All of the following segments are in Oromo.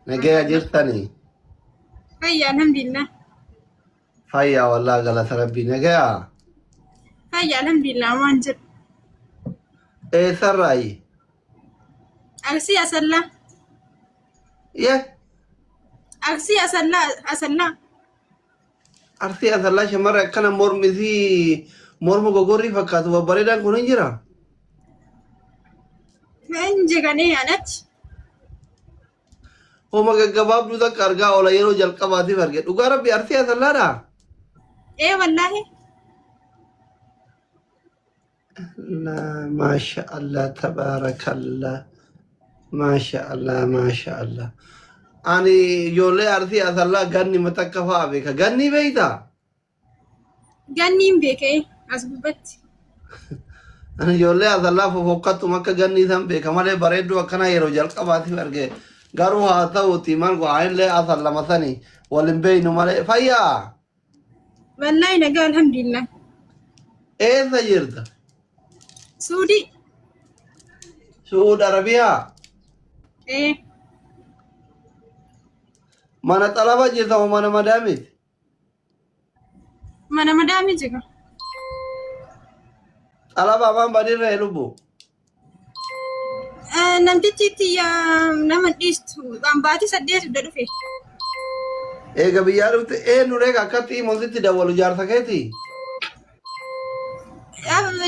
Nagaya jirtanii? Fayya alhamdulillah. Fayyaa wallaa galata rabbii nagaya. Fayya alhamdulillah waan jedhu. Eessarraayi? Arsii Asallaa. Yee Arsii Asallaa Asallaa. Arsii Asallaa shamarra akkana mormi isii morma gogorrii fakkaatu babbareedaan kun hin jira. Hin jiranii anatti. Homa gaggabaabduu takka argaa oola yeroo jalqabaatiif arge. Dhugaa rabbi Arsii Asallaadha. Ee wallaahi. Allah, Maasha Allah, tabaarakallah. Maasha Allah, maasha Allah. Ani ijoollee Arsii Asallaa ganni matakka fa'a beeka. Ganni beektaa? Ganniin beekee as gubbatti. Ani ijoollee Asallaa fofokkattum akka ganni isaan beeka malee bareedduu akkanaa yeroo jalqabaatiif arge. Garuu haa ta'uuti maal go'a illee Asallama sani wal hin beeknu malee. Fayyaa! Wallaahi nagaa alhamdulillah. Eessa jirta? Suudii. Su'uud Arabiyaa? Ee Mana xalaba jirta moo mana madaamiiti? Mana madaamii jira. Xalaba afaan badirra lubbu. Namtichi itti yaa nama dhiistu waan baatii 8 dugda dhufe. Eega biyyaa dhufte eenyu reega akkatti himuun dawwalu jaarsa keeti?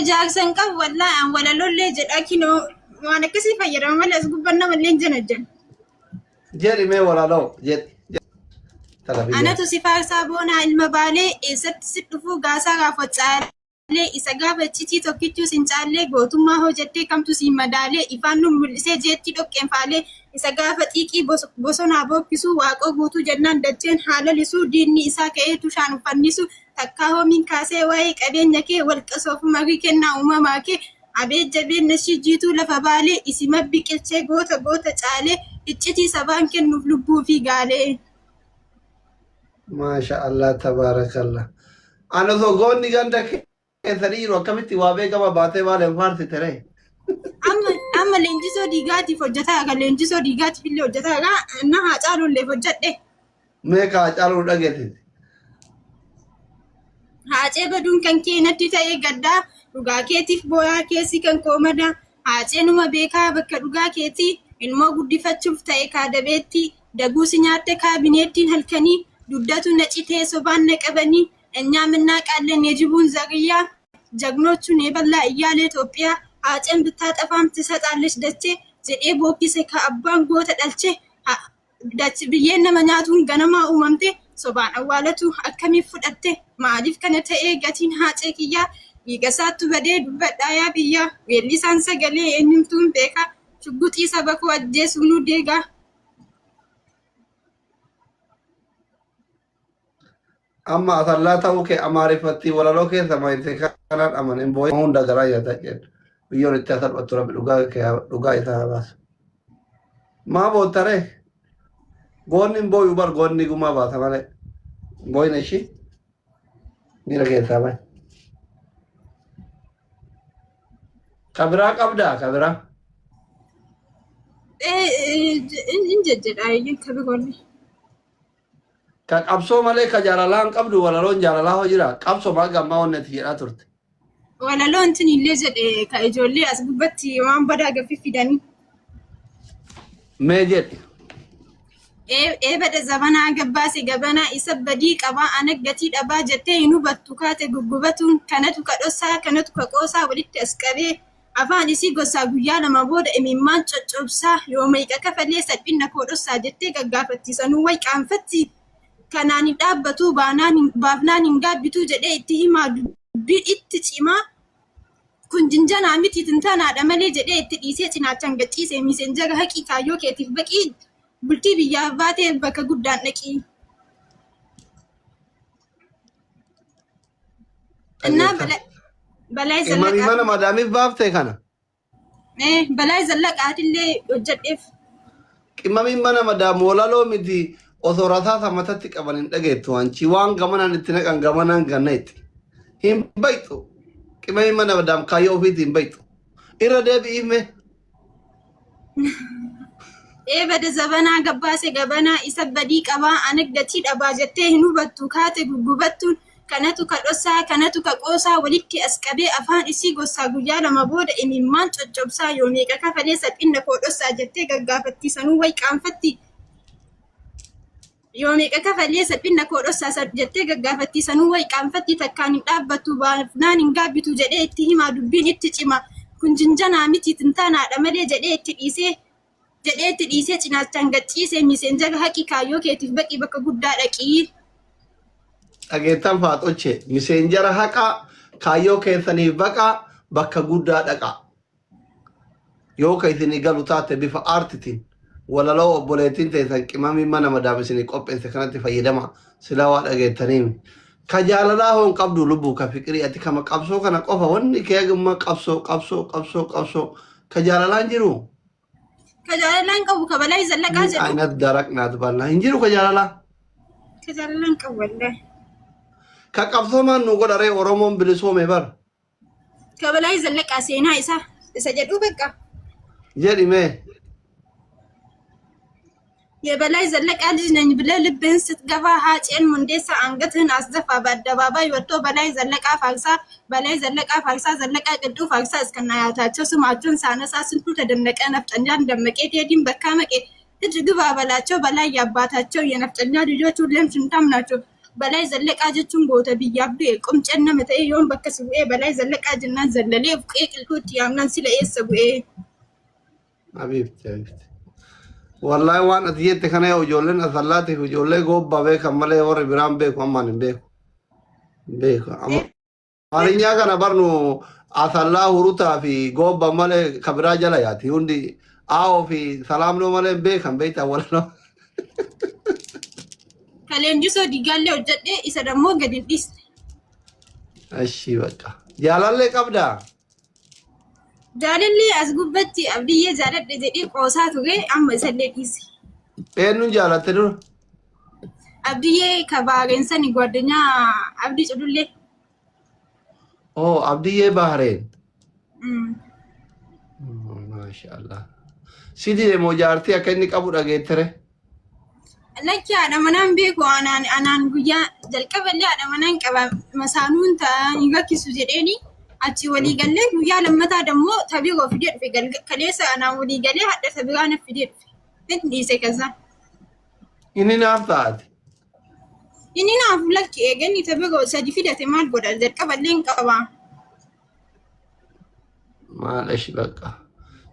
Jaarsa hin qabu wallaahi an walalollee jedha kinoo waan akkasii fayyadama malee as gubbaan namallee hin janajjan. Jedhi mee walaloo jedhi. Tala biyyaa. Anatu si faarsaa boonaa ilma baalee eessatti si dhufuu gaasaa raafwacaalee isa gaafa iccitii tokkichuu sin caallee gootummaa hojjettee kamtu siin madaalee ifaan nu mul'isee jeetti dhoqqeen faalee isa gaafa xiiqii bosonaa bookkisuu waaqoo guutuu jennaan dacheen haa lalisuu diinni isaa ka'ee tushaan uffannisu takkaa hoomiin kaasee waa'ee qabeenya kee walqasoofu marii kennaa uumamaa kee abeet jabeenna ishii jiituu lafa baalee isima biqilchee goota goota caalee iccitii sabaan kennuuf lubbuu fi gaalee. Maasha Allah tabaarakallah. Ani osoo goonni ganda keessanii jiru akkamitti waa beekama baatee maal hin faarsite ree? Amma leenjisoo diigaatiif hojjetaa egaa leenjisoo diigaatiif illee hojjetaa egaa na haa caaluulleef hojjedhe. Mee kaa caaluu dhageessise. Haacee baduun kan kee natti ta'e gaddaa dhugaa keetiif booyaa keessi kan koo madaa haacee numa beekaa bakka dhugaa keetii ilmoo guddifachuuf ta'e kaadabeetti daguu si nyaatte kaabineettiin halkanii dugdatu na citee sobaan na qabanii እኛ ምናውቃለን የጅቡን ዘርያ ጀግኖቹን የበላ እያለ ኢትዮጵያ haaceen ብታጠፋም ትሰጣለች ደቼ jedhee bookkise ka abbaan goota dhalche biyyeen nama nyaatuun ganamaa uumamte sobaan awwaalatu akkamiif fudhatte maaliif kana ta'ee gatiin haacee kiyyaa dhiigasaattu badee dubbadhaa yaa biyyaa weellisaan sagalee eenyumtuun beekaa shugguxii saba koo ajjeesuu nu deegaa. Amma Asallaa ta'uu kee Amaariffatti walaloo keessa maayite kanaan amanen boo'ee hunda garaa nyaata jedhu. Biyyoon itti salphattu rabbi dhugaa kee dhugaa isaa haa baasu. Maa boottaree? Goonni hin booyu bar goonni gumaa baasa malee. Booyina ishii miira keessaa bahe. Kabiraa qabdaa kabiraa. In jejjedha eeyyan kabiroonni. Ka qabsoo malee ka jaalalaa hin qabdu walaloon jaalalaa hoo jira. Qabsoo maa gammaa wanni ati jedhaa turte. Walaloon tun illee jedhe ka ijoollee as gubbatti waan badaa gaffi fidanii. Mee jedhi. Eebada zabanaa gabbaase gabanaa isa badii qabaa ana gatii dhabaa jettee hin hubattu kaate guggubatuun kanatu ka dhossaa kanatu ka qoosaa walitti as qabee afaan isii gosaa guyyaa 2 booda imimmaan coccobsaa yoo meeqa kafalee salphinna koo dhossaa jettee gaggaafattiisanuu way qaanfatti kanaan hin dhaabbatuu baanaan hin baafnaan hin gaabbituu jedhee itti himaa dubbiin itti cimaa kun jinjanaa miti tintanaadha malee jedhee itti dhiisee cinaachaan gachiise miisenjara haqii kaayyoo keetiif baqii bultii biyyaaf baatee bakka guddaan dhaqii. Innaa balaa Qimamii mana zallaqaa madaamiif baaftee kana. Balaa zallaqaatillee hojjedheef. Qimamiin mana madaam walaloo miti osoo rasaasa matatti qaban hin dhageettu wanchi waan gamanaan itti naqan gamanaan ganna itti. Hin bayxu. Qimamiin mana madaam kaayyoo ofiitti hin bayxu. Irra deebi'iif mee. Ee bada zabanaa gabbaase gabanaa isa badii qabaa ana gatii dhabaa jettee hin hubattu kaate guggubattuun kanatu ka dhossaa kanatu ka qoosaa walitti as qabee afaan isii gossaa guyyaa lama booda imimmaan coccobsaa yoo meeqa kafalee salphinna koo dhossaa jettee gaggaafattii sanuu way qaanfatti. Yoo meeqa kafalee salphinna koo dhossaa jettee gaggaafattii sanuu way qaanfatti takkaan hin dhaabbattu baafnaan hin gaabbitu jedhee itti himaa dubbiin itti cima kun jinjanaa miti tintaanaadha malee jedhee itti dhiisee jedhee itti dhiisee cinaachaan gad ciisee miseenjara haqi kaayyoo keetiif baqii bakka guddaa dhaqii. Dhageettan faaxoche miseenjara haqaa kaayyoo keessaniif baqaa bakka guddaa dhaqaa. Yoo ka isinii galu taate bifa aartitiin walaloo obboleettiin teessan qimamii mana madaam isinii qopheesse kanatti fayyadama silaa waa dhageettaniimi. Ka jaalalaa hoo hin qabdu lubbuu ka fiqirii ati kama qabsoo kana qofa wanni kee hagummaa qabsoo qabsoo qabsoo qabsoo ka jaalalaan jiru. Ka jaalalaan qabu ka balaa zallaqaa Min jedhu. aynat darak naat balla hin jiru ka jaalalaa. Ka jaalalaan qabu wallahi. Ka qabsoomaan nu godha ree Oromoon bilisoome bar. Ka balaa zallaqaa seenaa isaa isa jedhu bakka. Jedhi mee. የበላይ ዘለቀ ልጅ ነኝ ብለህ ልብህን ስትገፋ ሀጬን ሙንዴሳ አንገትህን አስደፋ። በአደባባይ ወጥቶ በላይ ዘለቃ ፋርሳ በላይ ዘለቃ ፋርሳ ዘለቃ ቅዱ ፋርሳ እስከናያታቸው ስማቸውን ሳነሳ ስንቱ ተደነቀ። ነፍጠኛን ደመቄ ቴዲን በካመቄ እጅ ግባ በላቸው በላይ ያባታቸው የነፍጠኛ ልጆች ሁሌም ሽንታም ናቸው። በላይ ዘለቃ jechuun goota biyyaaf du'e qomceen nama ta'e yoon bakka si bu'ee balaa zallaqaa jennaan zallalee of qe'ee qilxuutti yaamnaan sila eessa bu'ee. Habiibti habiibti. Wallahi waan ati jette kana yoo ijoolleen asallaatiif ijoollee gobbaa beekan malee warri biraan beeku ammaan hin beeku. Hin beeku. Amaarinyaa kana barnu asallaa hurutaa fi gobba malee ka biraa jala yaati. Hundi aawoo fi salaamnoo malee hin beekan beektaa walaloo. Ka leenjisoo diigaallee hojjedhee isa dammoo gadi hin dhiisne. Ashii bakka. Jaalallee qabdaa? Jaalallee as gubbatti abdiyyee jaaladhe jedhee qoosaa ture amma isallee dhiise. Eenyuun jaalatte dura? Abdiyyee ka baareen sani gwaddinyaa abdii culullee. Oh, Abdiyyee Bahareen. Maasha Allah. Si dide moo jaartii akka inni qabu dhageettere? Lakki haadha manaan beeku anaan anaan guyyaa jalqaballee haadha manaan qaba masaanuun ta'anii rakkisu jedheeni achi walii gallee guyyaa lammataa dammoo tabiroo fidee dhufe kaleessa anaan walii galee hadha tabiraa na fidee dhufe. Inni dhiise kaza. Inni naaf taate. Inni naaf lakki eeganni tabiroo sadi fidate maal godha jalqaballee hin qaba. Maal ishi bakka.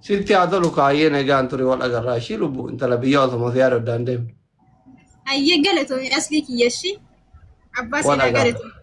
Sitti haa tolu kaayyee nagaan ture wal agarraa ishii lubbu intala biyya osoo si yaadu addaan deemnu. Ayyee galatoomi aslii kiyyashi. Abbaa Wal seenaa agarra. galatoomi.